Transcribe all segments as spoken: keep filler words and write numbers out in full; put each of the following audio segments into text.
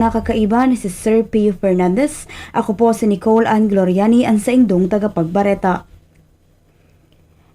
Nakakaiba ni si Sir Pio Fernandez. Ako po si Nicole Ann Gloriani, an saindong tagapagbareta.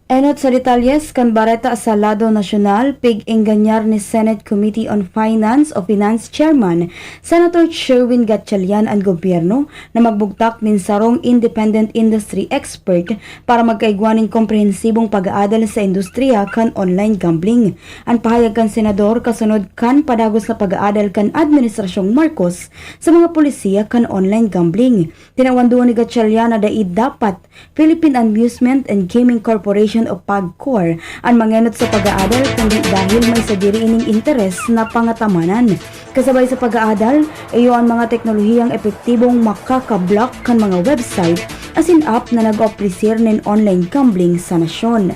Enot sa detalyes kan bareta sa lado nasyonal, pig-engganyar ni Senate Committee on Finance o Finance Chairman, Senator Sherwin Gatchalian an gobyerno na magbugtak nin sarong independent industry expert para magkaigwa nin komprehensibong pag-aadal sa industriya kan online gambling. An pahayag kan senador kasunod kan padagos na pag-aadal kan Administrasyong Marcos sa mga polisiya kan online gambling. Tinawan duon ni Gatchalian na dai dapat Philippine Amusement and Gaming Corporation o PAGCOR an mangenot sa pag-aadal, kundi dahil may sadiri ining interes na pangatamanan. Kasabay sa pag-aadal, iyo an mga teknolohiyang epektibong makaka-block kan mga website asin app na nag-ooprisir nin online gambling sa nasyon.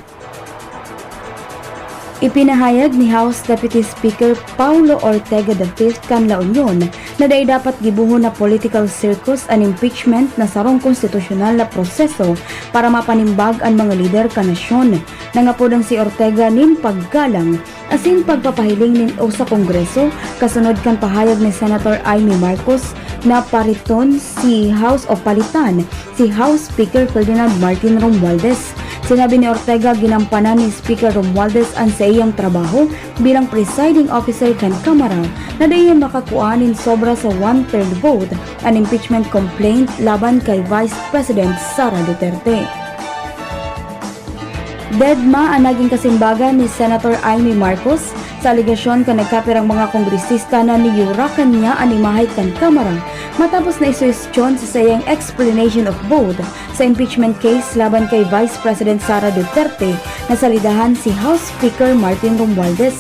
Ipinahayag ni House Deputy Speaker Paulo Ortega the fifth kan La Union na dai dapat gibohon na political circus an impeachment na sarong konstitusyonal na proseso para mapanimbag an mga lider kan nasyon. Nangapod an si Ortega nin paggalang asin pagpapahiling nin o sa Kongreso, kasunod kan pahayag ni Senator Imee Marcos na pariton si House o palitan si House Speaker Ferdinand Martin Romualdez. Sinabi ni Ortega, ginampanan ni Speaker Romualdez an saiyang trabaho bilang presiding officer kan Kamara na dai iyan makakua nin sobra sa one-third vote an impeachment complaint laban kay Vice President Sara Duterte. Dedma an naging kasimbagan ni Senator Imee Marcos sa alegasyon kan nagkapirang mga kongresista na niyurakan niya an imahe kan Kamara matapos na isuwestyon sa saiyang explanation of vote sa impeachment case laban kay Vice President Sara Duterte na salidahan si House Speaker Martin Romualdez.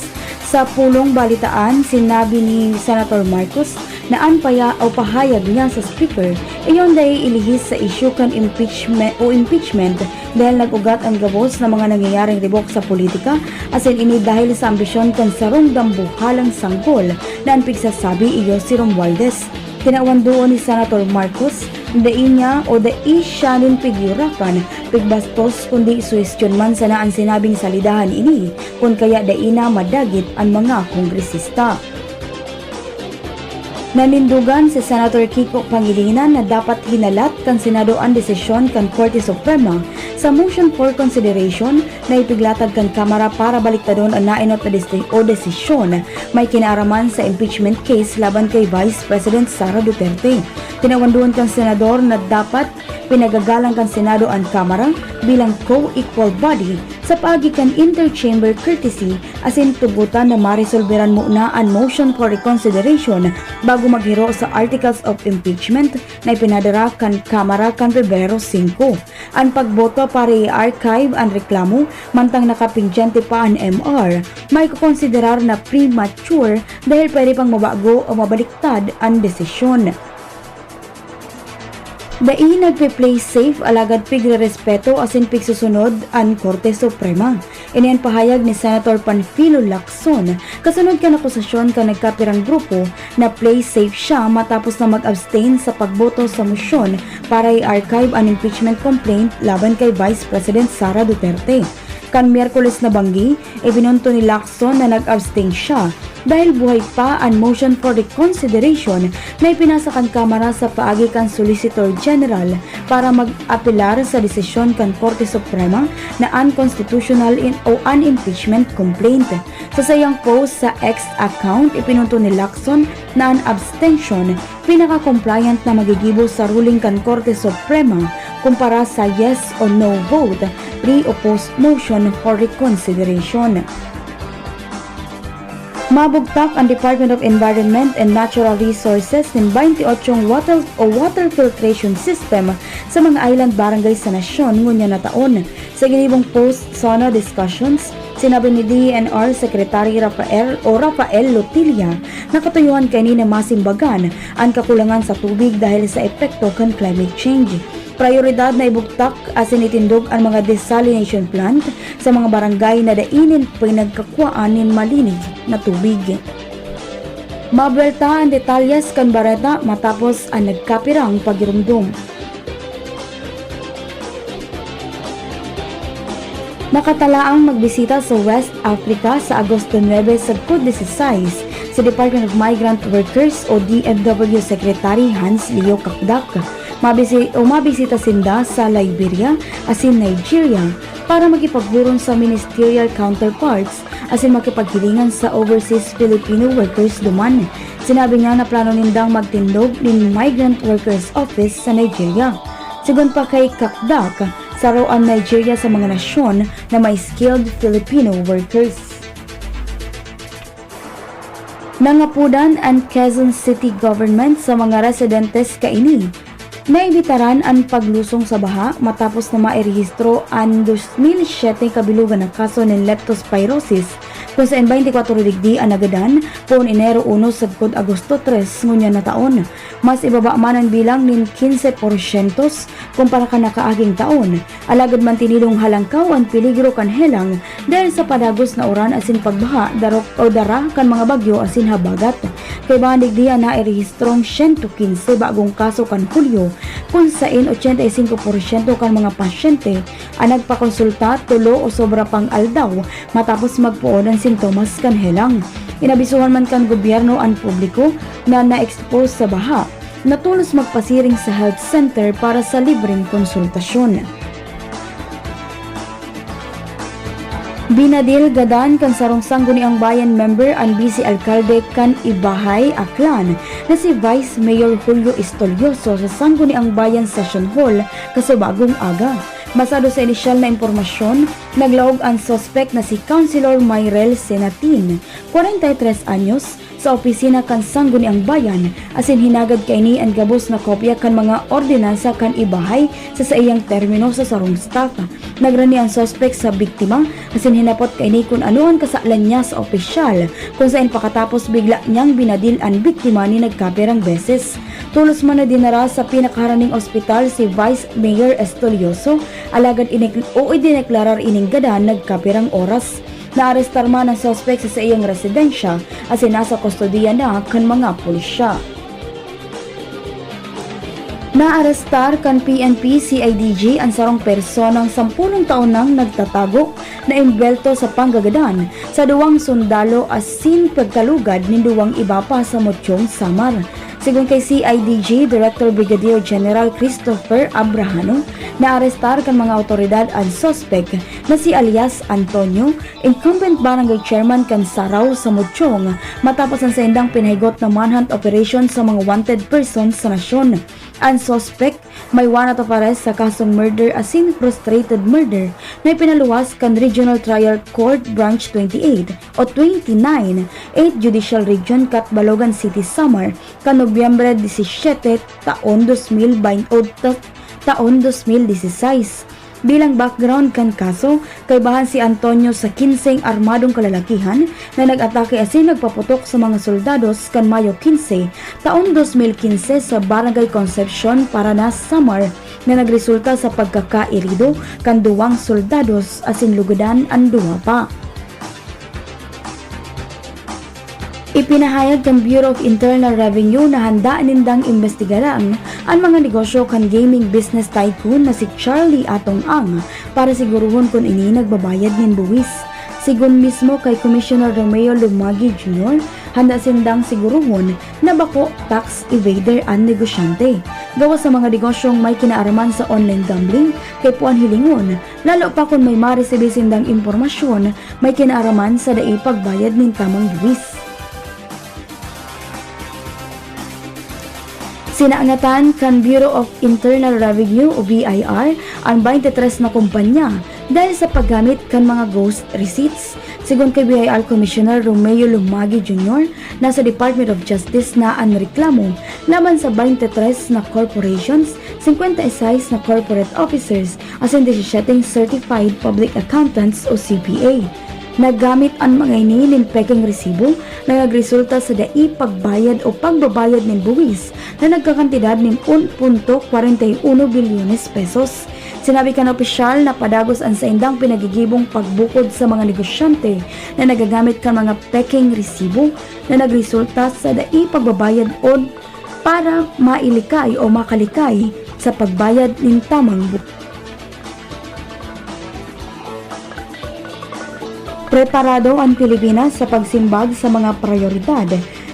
Sa pulong balitaan, sinabi ni Senator Marcos na an paya o pahayag niya sa Speaker, iyon dai ilihis sa isyu kan impeachment o impeachment dahil nag-ugat an gabos na mga nangyayaring ribok sa politika, asin ini dahil sa ambisyon kan sarong dambuhalang sanggol na an pigsasabi iyo si Romualdez. Tinawan duon ni Senator Marcos na dai niya o dai siya nin pigyurakan, pigbastos, kundi suhestyon man sana an sinabing salidahan ini, kun kaya dai na madagit an mga kongresista. Nanindogan si Senator Kiko Pangilinan na dapat hinalat kan Senado an desisyon kan Korte Suprema sa motion for consideration na ipiglatag kan Kamara para baliktadon an naenot na desi-, o desisyon may kinaaraman sa impeachment case laban kay Vice President Sara Duterte. Tinawan duon kan senador na dapat pinagagalang kan Senado an Kamara bilang co-equal body sa paagi kan interchamber courtesy asin tugotan na maresolberan muna an motion for reconsideration bago maghiro sa articles of impeachment na ipinadara kan Kamara kan Pebrero singko. An pagboto para i-archive an reklamo mantang nakapindyente pa an M R, maikokonsiderar na premature dahil pwede pang mabago o mabaliktad an desisyon. Dai nagpe-play safe alagad pigrerespeto asin pigsusunod an Korte Suprema. Ini an pahayag ni Senator Panfilo Lacson, kasunod kan akusasyon kan nagkapirang grupo na play safe siya matapos na mag-abstain sa pagboto sa mosyon para i-archive an impeachment complaint laban kay Vice President Sara Duterte. Kan Miyerkules na banggi, ibinunto ni Lacson na nag-abstain siya dahil buhay pa an motion for reconsideration na ipinasa kan Kamara sa paagi kan Solicitor General para mag-apelar sa desisyon kan Korte Suprema na unconstitutional in, o an impeachment complaint. Sa saiyang post sa X account, ipinunto ni Lacson na an abstention pinaka-compliant na magigibo sa ruling kan Korte Suprema kumpara sa yes o no vote pre o post motion for reconsideration. Mabugtak an Department of Environment and Natural Resources nin baynte otsong water o water filtration system sa mga island barangay sa nasyon ngunyan na taon. Sa ginibong post-SONA discussions, sinabi ni D E N R Secretary Rafael o Rafael Lotilla na katuyohan kaini na masimbagan an kakulangan sa tubig dahil sa epekto kan climate change. Prayoridad na ibugtak asin itindog an mga desalination plant sa mga barangay na dai nin pinagkakuwaan nin malinig na tubig. Mabuwelta an detalyes kan bareta matapos an nagkapirang pagirumdom. Nakatalaang magbisita sa West Africa sa Agosto nuebe sagkod disisais si Department of Migrant Workers o D M W Secretary Hans Leo Kakdak. Mabisi-, o mabisita sinda sa Liberia asin Nigeria para makipaghuron sa ministerial counterparts asin makipaghilingan sa overseas Filipino workers duman. Sinabi niya na plano nindang magtindog nin Migrant Workers Office sa Nigeria. Sigon pa kay Kakdak, saro an Nigeria sa mga nasyon na may skilled Filipino workers. Nangapudan an Quezon City Government sa mga residentes kaini. Naibitaran an paglusong sa baha matapos na mairehistro an dos mil siyete kabilugan na kaso nin leptospirosis, kun saen baynte kwatro digdi an nagadan, poon Enero uno sagkod Agosto tres ngunyan na taon. Mas ibaba man an bilang nin kinse porsyentos kumpara kan nakaaging taon, alagad mantinidong halangkaw an peligro kan helang dahil sa padagos na uran asin pagbaha, darok o dara kan mga bagyo asin habagat. Kaibahan digdi an nairehistrong siyento kinse bagong kaso kan Hulyo, kun saen ochenta y singko porsyento kan mga pasyente an nagpakonsulta tolo o sobra pang aldaw matapos magpoon an sintomas kan helang. Inabisohan man kan gobyerno an publiko na na-expose sa baha na tolos magpasiring sa health center para sa libreng konsultasyon. Binadil gadan kan sarong Sangguniang Bayan member an Vice Alkalde kan Ibahay, Aklan, na si Vice Mayor Julio Estolioso sa Sangguniang Bayan Session Hall kasubagong aga. Basado sa inisyal na impormasyon, naglaog an suspek na si Councilor Myrel Senatin, kwarenta y tres anyos, sa opisina kan Sangguniang Bayan, asin hinagad kaini an gabos na kopya kan mga ordinansa kan Ibahay sa saiyang termino sa sarong staff. Nagrani an suspek sa biktima, asin hinapot kaini kun ano an kasalan niya sa opisyal, kun saen pakatapos bigla niyang binadil an biktima nin nagkapirang beses. Tolos man na dinara sa pinakaharaning ospital si Vice Mayor Estolioso, alagad inik-, o idineklarar ining gadan nagkapirang oras. Naarestar man an suspek sa saiyang residensya asin nasa kustodiya na kan mga pulisya. Naarestar kan P N P C I D G an sarong personang sampolong taon nang nagtatago na imbwelto sa panggagadan sa duwang sundalo asin pagkalugad nin duwang iba pa sa Motiong, Samar. Sigon kay C I D G Director Brigadier General Christopher Abrahano, naarestar kan mga awtoridad an suspek na si alias Antonio, incumbent barangay chairman kan Saraw sa Motiong, matapos an saindang pinahigot na manhunt operation sa mga wanted persons sa nasyon. An suspek may warrant of arrest sa kasong murder asin frustrated murder na ipinaluwas kan Regional Trial Court Branch twenty-eight o twenty-nine, eighth Judicial Region, Catbalogan City, Samar, kan Nobyembre disisiyete, taon dos mil baynte o ta-, taon dos mil disisais. Bilang background kan kaso, kaibahan si Antonio sa kinseng armadong kalalakihan na nag-atake asin nagpaputok sa mga soldados kan Mayo kinse, taon dos mil kinse sa Barangay Concepcion, Paranas, Samar, na nagresulta sa pagkakairido kan duwang soldados asin lugadan an duwa pa. Ipinahayag kan Bureau of Internal Revenue na handa nindang imbestigaran an mga negosyo kan gaming business tycoon na si Charlie Atong Ang para siguruhon kun ini nagbabayad nin buwis. Sigon mismo kay Commissioner Romeo Lumagi Junior, handa sindang siguruhon na bako tax evader an negosyante. Gawas sa mga negosyong may kinaaraman sa online gambling, kaipuhan hilingon, lalo pa kun may maresibi sindang impormasyon may kinaaraman sa dai pagbayad nin tamang buwis. Sinangatan kan Bureau of Internal Revenue o B I R an baynte tres na kompanya dahil sa paggamit kan mga ghost receipts. Sigon kay B I R Commissioner Romeo Lumagi Junior, nasa Department of Justice na an reklamo laban sa baynte tres na corporations, singkwenta y seis na corporate officers, asin disisiyete certified public accountants o C P A. Naggamit an mga ini nin pekeng resibo na nagresulta sa dai pagbayad o pagbabayad nin buwis na nagkakantidad nin un punto kwarenta y uno bilyones pesos. Sinabi kan opisyal na padagos an saindang pinagigibong pagbukod sa mga negosyante na nagagamit kan mga pekeng resibo na nagresulta sa dai pagbabayad o para mailikay o makalikay sa pagbayad nin tamang bu-, Preparado an Pilipinas sa pagsimbag sa mga prayoridad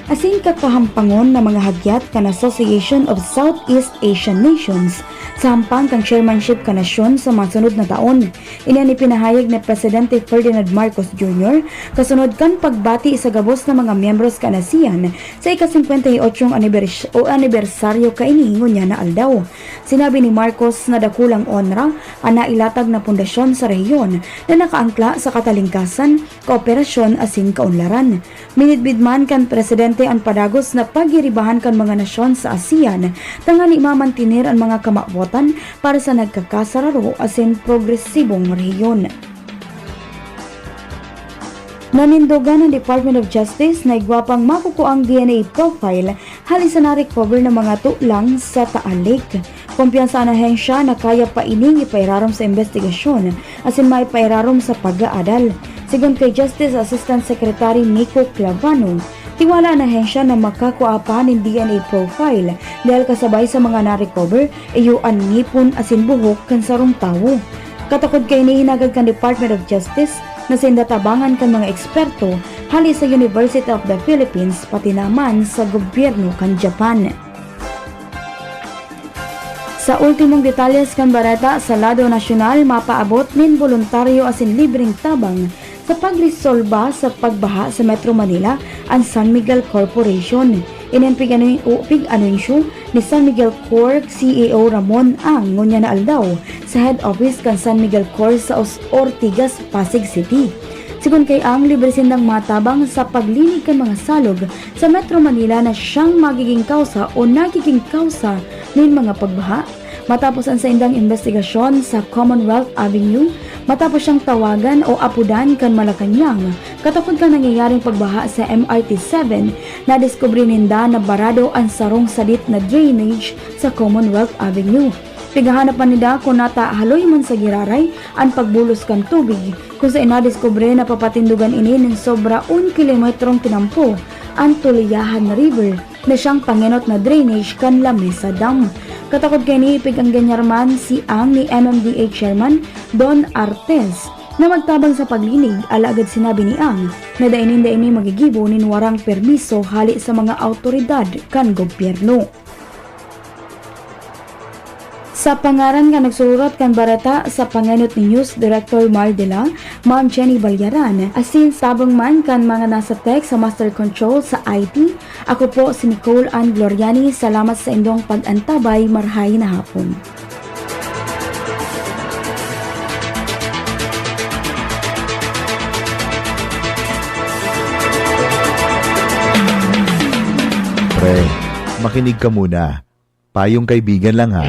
asin kakahampangon na mga hagyat kan Association of Southeast Asian Nations sa hampang kan chairmanship kan nasyon sa mga sunod na taon. Ini an ipinahayag ni Presidente Ferdinand Marcos Junior kasunod kan pagbati sa gabos na mga miyembros kan ASEAN sa ika-singkwenta y ocho anibers-, o anibersaryo kaini ngunyan na aldaw. Sinabi ni Marcos na dakulang onra an nailatag na pundasyon sa rehiyon na nakaangkla sa katalingkasan, kooperasyon asin kaunlaran. Minidbid man kan presidente an padagos na pagiribahan kan mga nasyon sa ASEAN tangani mamantener an mga kamawotan para sa nagkakasararo asin progresibong rehiyon. Nanindogan ang Department of Justice na igwa pang makukuang D N A profile hali sa na-recover na mga tulang sa Taal Lake. Kumpiyansa an ahensya na kaya pa ining ipairarom sa imbestigasyon asin maipairarom sa pag-aadal. Sigon kay Justice Assistant Secretary Nico Clavano, tiwala an ahensya na makakua pa nin D N A profile dahil kasabay sa mga na-recover, iyo an ngipon asin buhok kan sarong tawo. Katakod kaini, hinagad kan Department of Justice na sinda tabangan kan mga eksperto hali sa University of the Philippines pati na man sa gobyerno kan Japan. Sa ultimong detalyes kan bareta, sa lado nasyonal, mapaabot nin boluntaryo asin libreng tabang sa pagresolba sa pagbaha sa Metro Manila an San Miguel Corporation. Ini an pig-ano-, o pig-anunsyo ni San Miguel Corp C E O Ramon Ang ngunyan na aldaw sa head office kan San Miguel Corp sa Os-, Ortigas, Pasig City. Sigon kay Ang, libre sindang matabang sa paglinig kan mga salog sa Metro Manila na siyang magiging kausa o nagiging kausa nin mga pagbaha. Matapos an saindang imbestigasyon sa Commonwealth Avenue, matapos siyang tawagan o apodan kan Malacañang, katakod kan nangyayaring pagbaha sa M R T seven, nadiskubre ninda na barado an sarong sadit na drainage sa Commonwealth Avenue. Pighahanap pa ninda kun nata haloy man sa giraray an pagbulos kan tubig, kun saen nadiskubre na papatindogan ini nin sobra un kilometrong tinampo an Tuliyahan River na siyang pangenot na drainage kan Lamesa Dam. Katakod kaini, ipig-angganyar man si Ang ni M M D A Chairman Don Artes na magtabang sa paglinig, alagad sinabi ni Ang na dai ninda ini magigibo nin warang permiso hale sa mga awtoridad kan gobyerno. Sa pangaran kan nagsururat kan bareta, sa pangenot ni News Director Mardela, Ma'am Jenny Balyaran, asin tabang man kan mga nasa tech sa master control sa I T, ako po si Nicole Ann Gloriani. Salamat sa indong pag-antabay. Marhay na hapon. Pre, makinig ka muna. Payong kaibigan lang, ha.